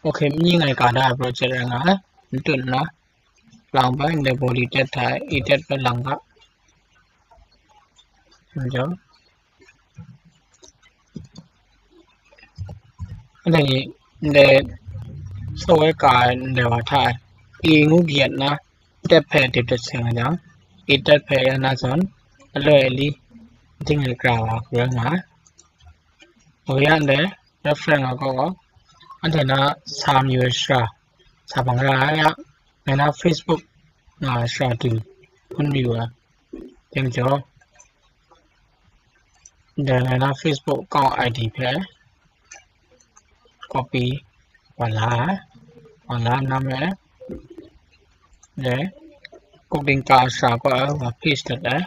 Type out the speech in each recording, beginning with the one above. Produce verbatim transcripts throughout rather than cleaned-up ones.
Okay, myi ngai ka da ai project rai nga ai. N tut nna, lang bai ndai body tag hta edit bai lang ga. N jaw. Anhte ni ndai software ka ai ndai wa hta e ngu byin nna, tag hpe dip dat seng ai jang, edit hpe ya na zawn, aloi ali, ting ai kra wa hkru rai nga ai. Wa ya ndai reference nga gaw, anhte na sa mayu ai shara, sa bang ra ai a, ngai na Facebook nga ai shara du hpun mayu ai. Dai majaw, dai ngai na Facebook account I D hpe copy wa la ai, wa la na me, dai kuk dingka shara gaw wa paste dat ai.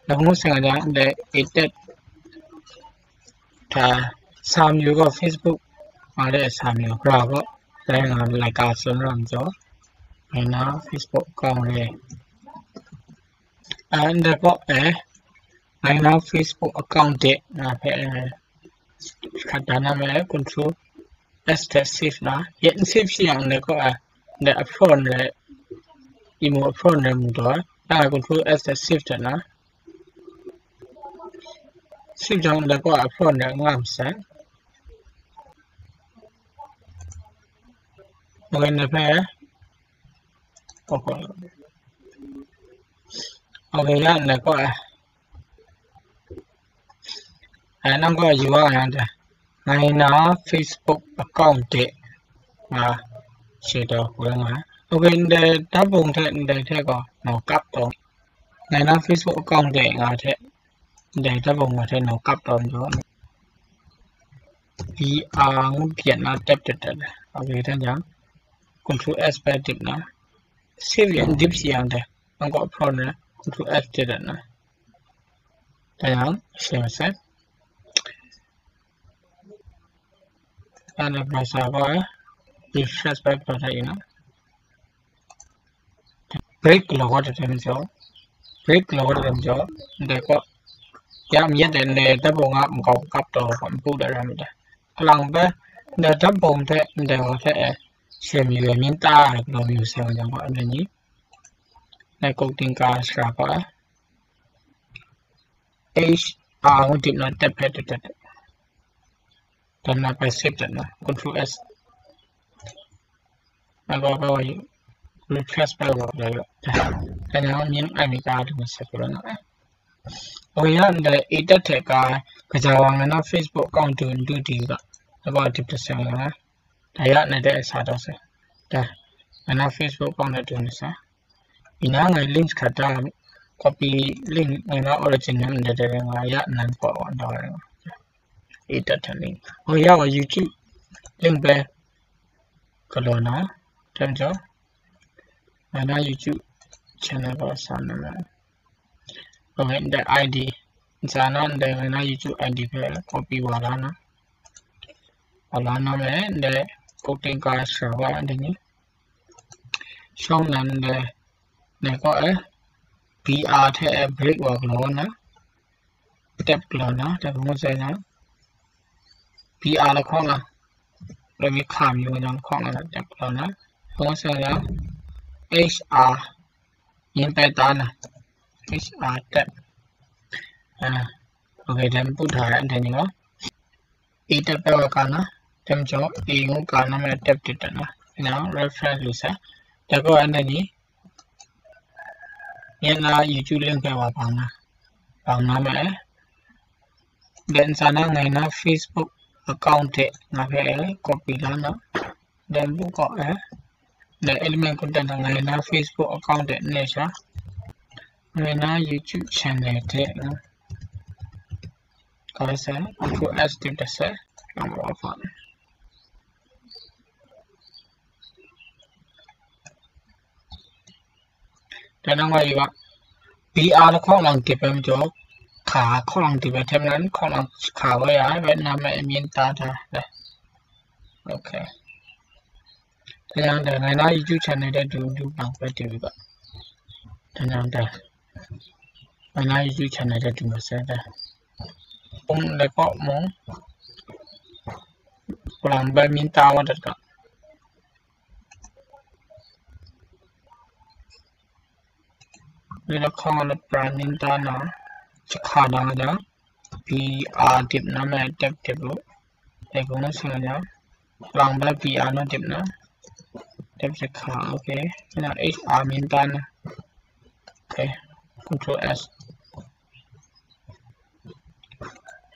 Dai hpung seng ai jang, dai edit hta sa mayu gaw Facebook nga de sa mayu gara gaw, dai nga laika tsun ra majaw, ngai na Facebook account re. A, ndai gaw, eh, ngai na Facebook account de nga hpe, eh, hkrat da na me, control S hte save na. Yet n save shi yang ndai gaw, eh, ndai upload re, imu upload re mu taw, nang control S hte save dat na. Save jang ndai gaw upload re nga masai. Okay, ndai hpe, okay. Okay, ya ndai gaw, eh. Eh, nang gaw yu wa yang de. Ngai na Facebook account de nga share taw hkru nga. Okay, ndai dat bung hte ndai hte gaw naw kap taw. Ngai na Facebook account de nga hte, ndai dat bung nga hte naw kap taw majaw, B R ngu byin nna tap dat dat ai. Okay, dan jang, control S bai dip nna, save yan dip shi yang de, nang gaw upload na, control S dip dat na. Dan jang, share masai. Dan jang, browser gaw, refresh bai browser yu na. Break galaw dat ai majaw, break galaw dat ai majaw, ndai gaw, ya myit ai ndai dat bung a nkau kap taw gaw, n pu dat ra myit dai. Kalang bai, ndai dat bung hte ndai wa hte e, share mayu ai, myin ta ai galaw mayu sai wa jang gaw, anhte ni, ndai kuk dingka shara gaw, H R ngu dip nna tap hpe dat dat. Dan na bai save dat na, control S. Nang gaw bai wa yu, refresh bai wa yu. Dan na myin ai mi ta du masai hkru na. Okay, ya ndai edit hte ka, kaja wa ngai na Facebook account du n du di ga, nang gaw dip dat sai nga. Da ya nang de sa taw sai. Da, ngai na Facebook account na du na sa. Ina ngai link hkrat da, copy link ngai na original ndai de nga ya nan gaw wa da. Edit hte link. Oh, ya gaw YouTube link bai galaw na, dai majaw, ngai na YouTube channel gaw sa na me. Okay, ndai I D, ntsa na ndai ngai na YouTube I D hpe copy wa la na. Wa la na me, ndai kuk dingka shara wa ndai ni. Shawng nan ndai, ndai gaw e, B R hte e break wa galaw na. Tap galaw na, tap ngu sai na. B R lahkawng na, rai mi hka mi wa jang lahkawng na, tap galaw na. Ngu sai na, H R, yin pai ta na, H R tap. Ah, okay, dan pu hta ra, dan ni gaw. E tap pai wa ka na, dai majaw, e ngu ka na me tap dip dat na. Nang reference lu sai. Dai gaw, anhte ni, Ngai na YouTube link hpe wa bang na, bang na ma e. Then sa na ngai na Facebook account hte nga hpe e copy la na. Then bu kaw e. Then element content na ngai na Facebook account hte ne sha. Ngai na YouTube channel hte, mm, ka sa, control S dip da sa, number of one. Dai nang wa yu ga, B R lahkawng lang dip ai majaw, hka hkawng lang dip ai hte maren, hkawng lang hka wa ya ai, bai na mai myin ta da, dai. Okay. Dai yang dai, ngai na YouTube channel dai du, du bang bai du yu ga. Dai yang dai, ngai na YouTube channel dai du masai dai. Kum dai kaw mung, kulang bai myin ta wa dat ga. Ni la khong la pran nin ta na, chakha na ja, B R dip na me tep tep lo. Dai kong na sing ja, lang ba B R na dip na, tep chakha, okay. Na H R min ta na, okay. Control S.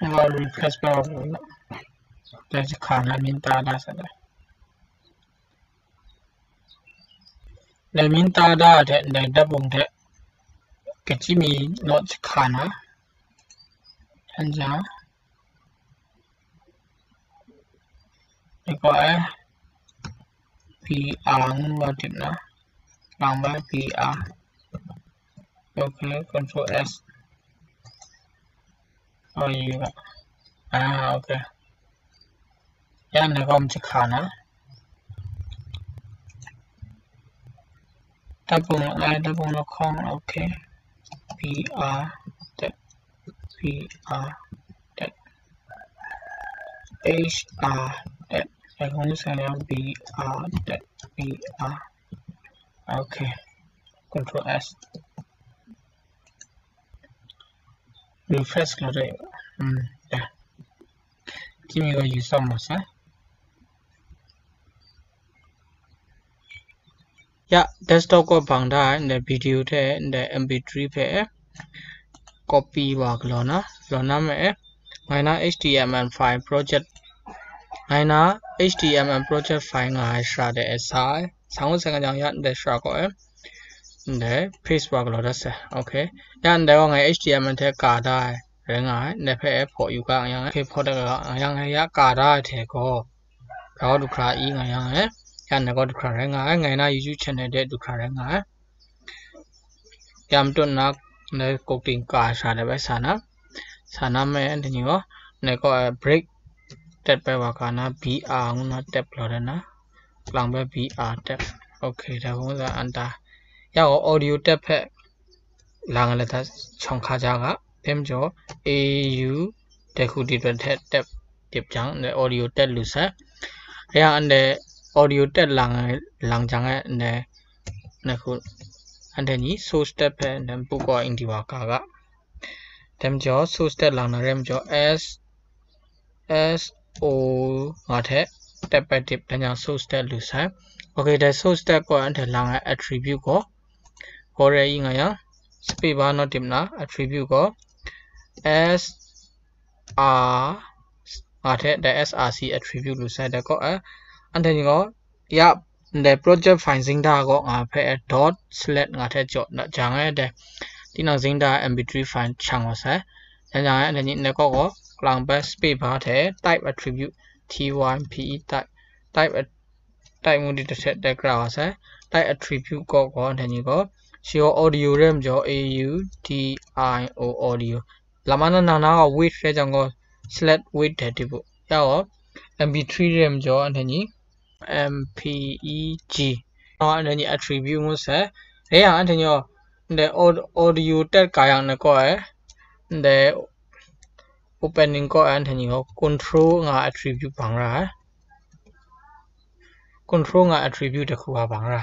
Nga refresh pa wa na, dai chakha na min ta da sa da. Dai min ta da de, dai da bung de, kachi mi not chakha na, anja, iko eh, P R ngu wa dip na, lang ba P R, okay, Control S. Oh, you got, ah, okay. Yan na kom chakha na. Tapung ai, tapung lo khong, okay. B R, tep, B R, tep. H R, tep. Ai kong ni sang yang B R, tep, B R. Okay. Control S. Refresh lo de. Hmm, ya. Kimi ko yu sa ma sa. Ya, desktop ko bang da, ndai video hte, ndai M P three hpe, copy wa galaw na, law na me, ngai na H T M L five project, ngai na H T M L project file nga ai shara de e sa ai, sa ngu sai nga jang ya, ndai shara ko e, ndai paste wa galaw dat sai, okay, ya, ndai wa ngai H T M L hte ka da ai, rai nga ai, ndai hpe e hpaw yu ga nga yang, okay, hpaw dat ga nga yang, ya, ka da ai hte gaw, Rau du hkra i nga yang e, yan na gaw du hkra rai nga ai, ngai na YouTube channel de du hkra rai nga ai. Yam tut na, na kok ting ka sha de bai sa na, sa na me, anthony gaw, na gaw, eh, break tet bai wa ka na, B R ngu na tep law de na, lang bai B R tep. Okay, da kung za an ta. Ya gaw audio tep hpe, lang ai lata chawng hka ja ga, tem jaw, A U dai hku dip dan hte tep, dip jang, ndai audio tet lu sai. Rai yang, ndai audio tet lang ai, lang jang ai, ndai, ndai hku, anhte ni source tet hpe, ndai npu kaw ing di wa ga ga. Tem jaw, source tet lang na rem jaw, S, S O nga hte, tet bai dip, dan jang source tet lu sai. Okay, dai source tet gaw, anhte lang ai attribute gaw, gaw rai i nga yang, space bar naw dip na, attribute gaw, S R nga hte, dai S R C attribute lu sai, dai gaw, eh, anhte ni gaw, ya, ndai project file zingda gaw nga hpe, eh, dot select nga hte jaw na jang ai, dai, tinang zingda M P three file shang wa sai, dan jang ai, anhte ni, ndai gaw gaw, lang bai space bar hte, type attribute, T Y P E type, type at-, type ngu di hte dai kra wa sai, type attribute gaw gaw, anhte ni gaw, shi gaw audio rai majaw, A U D I O audio. Lam a na nang na gaw width rai jang gaw, select width dai dip u. Ya gaw, M P three rai majaw, anhte ni, M P E G. Anhte ni attribute ngu sai. Rai yang, anhte ni gaw, ndai aud-, audio tet ka yang na gaw ai, ndai opening gaw ai, anhte ni gaw, control nga attribute bang ra ai. Control nga attribute dai hku wa bang ra.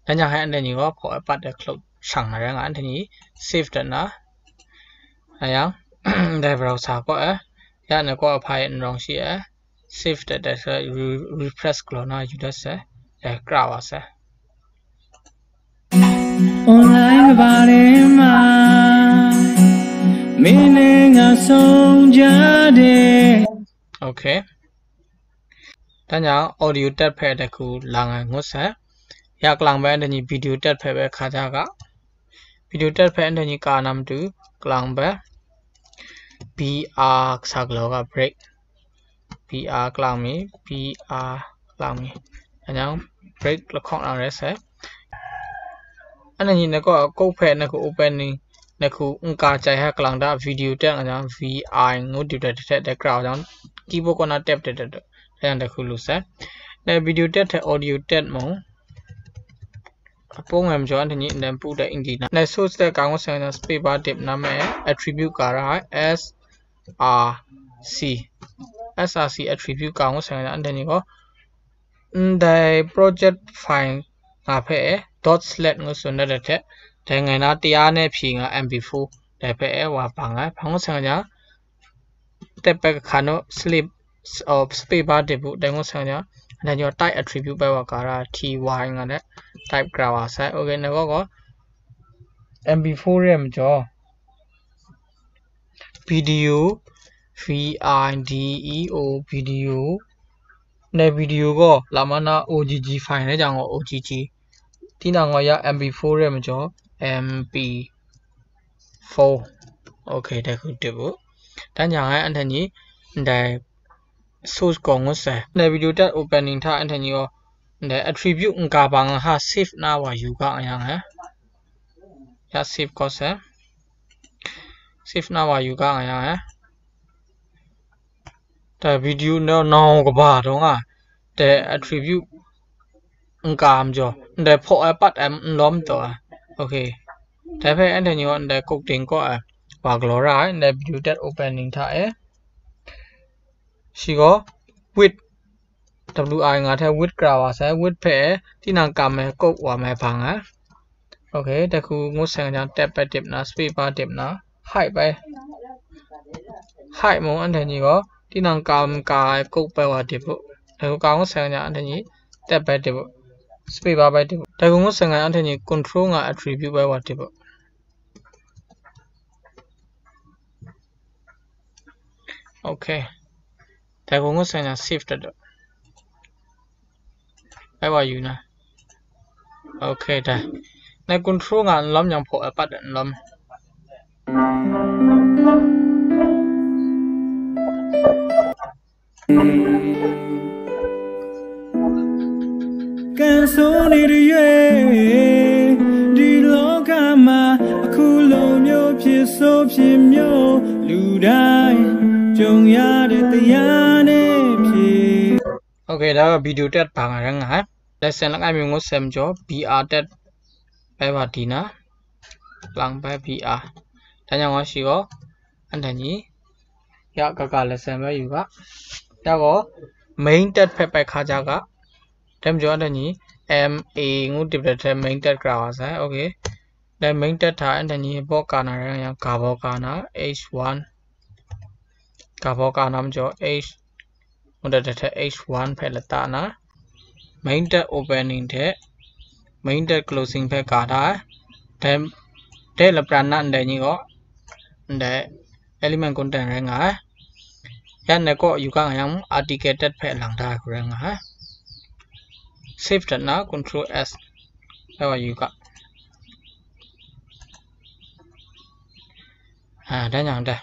Dan jang hai anhte ni gaw hpaw ai pat ai hkalum shang na rai nga, anhte ni save dat na. Nga yang, dai browser kaw e, ya na kaw a hpa e n rawng shi e, save dat dat sai, re-, refresh galaw na yu dat sai, dai kra wa sai. Online body mind, meaning a song jade. Okay. Dan jang audio tet hpe dai hku lang ai ngut sai. Ya kalang bai anhte ni video tet hpe bai hka ja ga. Video tet hpe anhte ni ka na matu kalang bai B R kasa galaw ga break. B R kalang mi, B R kalang mi. Dan jang break lahkawng lang rai sai. Anhte ni na kaw a kok hpe na hku opening, na hku n ka chai hka kalang da video tet nga jang V I ngu dip dat hte dai kra jang keyboard kaw na tap dat dat dat jang dai hku lu sai. Dai video tet hte audio tet mung, a pung ai majaw anhte ni ndai npu dai n di na. Dai source tet ka ngu sai nga jang space bar dip na me attribute ka ra ai S R C. S R C attribute ka ngu sai nga jang anhte ni gaw ndai project file nga hpe dot select ngu tsun dat hte Dai ngai na taya ne hpyi nga M P four dai hpe e wa bang ai. Hpa ngu seng nya, tab bai kahkan u, slip, s-, oh, space bar dip u, dai ngu seng nya, dai nyaw type attribute bai wa ka ra T Y nga le type kra wa sai. Okay, na gaw gaw M P four re majaw, video, V I D E O, video, dai video gaw lama na O G G file ne jang gaw O G G, tinang gaw ya M P four re majaw M P four. Okay, dai hku dip u. Dan yang ai anhte ni ndai source gaw ngut sai. Ndai video tab opening hta anhte ni gaw ndai attribute n ka bang ha save na wa yu ga nga yang ai. Ya save gaw sai. Save na wa yu ga nga yang ai. Dai video na nau kaba dawng a, dai attribute n ka majaw, ndai hpaw ai pat ai n lawm taw ai. Okay. Dai hpe anhte ni gaw ndai kok ting kaw ai wa galaw ra ai, ndai video tab opening hta e. Shi gaw width, W I nga hte width kra wa sai, width hpe tinang kam ai kok wa mai bang ai. Okay, dai hku ngut seng jang tab bai dip na, space bar dip na, height bai. Height mung anhte ni gaw tinang kam ka ai kok bai wa dip u. Dai hku ka ngut seng jang anhte ni tab bai dip u, space bar bai dip u. Dai hku ngut seng jang anhte ni control nga attribute bai wa dip u. Okay. Dai hku ngut seng jang save dat u. Bai wa yu na. Okay, dai. Nai control nga n lawm yang hpaw ai pat n lawm. ကံဆိုးနေတရွဲ့ ဒီလောကမှာ အခုလိုမျိုးဖြစ်ဆိုးဖြစ်မျိုး လူတိုင်းကြုံရတဲ့တရားနဲ့ဖြစ် Okay, ဒါကဗီဒီယိုတတ်ပါငါရငါ lesson လကမျိုးငို့ဆမ်ကျော် B R တတ်ပဲပါဒီနာ lang bai B R. ဒါကြောင့်ရှိကော အန်တန်ကြီး ရကက lesson ပဲယူက ဒါကော main တတ်ဖက်ပိုက်ခါကြက တမ်းကျော်အန်တန်ကြီး M A ငို့တစ်ပြတ်ထဲ main တတ်ကြပါစေ okay. ဒါ main တတ်ထားအန်တန်ကြီးဘောကနာရံ ကာဘောကနာ H one ကာဘောကနာမကျော် H ဟိုတတ်ထဲ H one ဖက်လတနာ main တတ် opening ထဲ main တတ် closing ဖက်ကာထား တဲ တဲလပြဏ္ဍန်ကြီးကော န်တဲ့ element content ရဲငါ ရန်နဲ့ကောယူကငါယံ article တတ်ဖက်လံတာရဲငါ save တတ်နာ control S အဲ့ပါယူက အာဒါကြောင့်ဒါ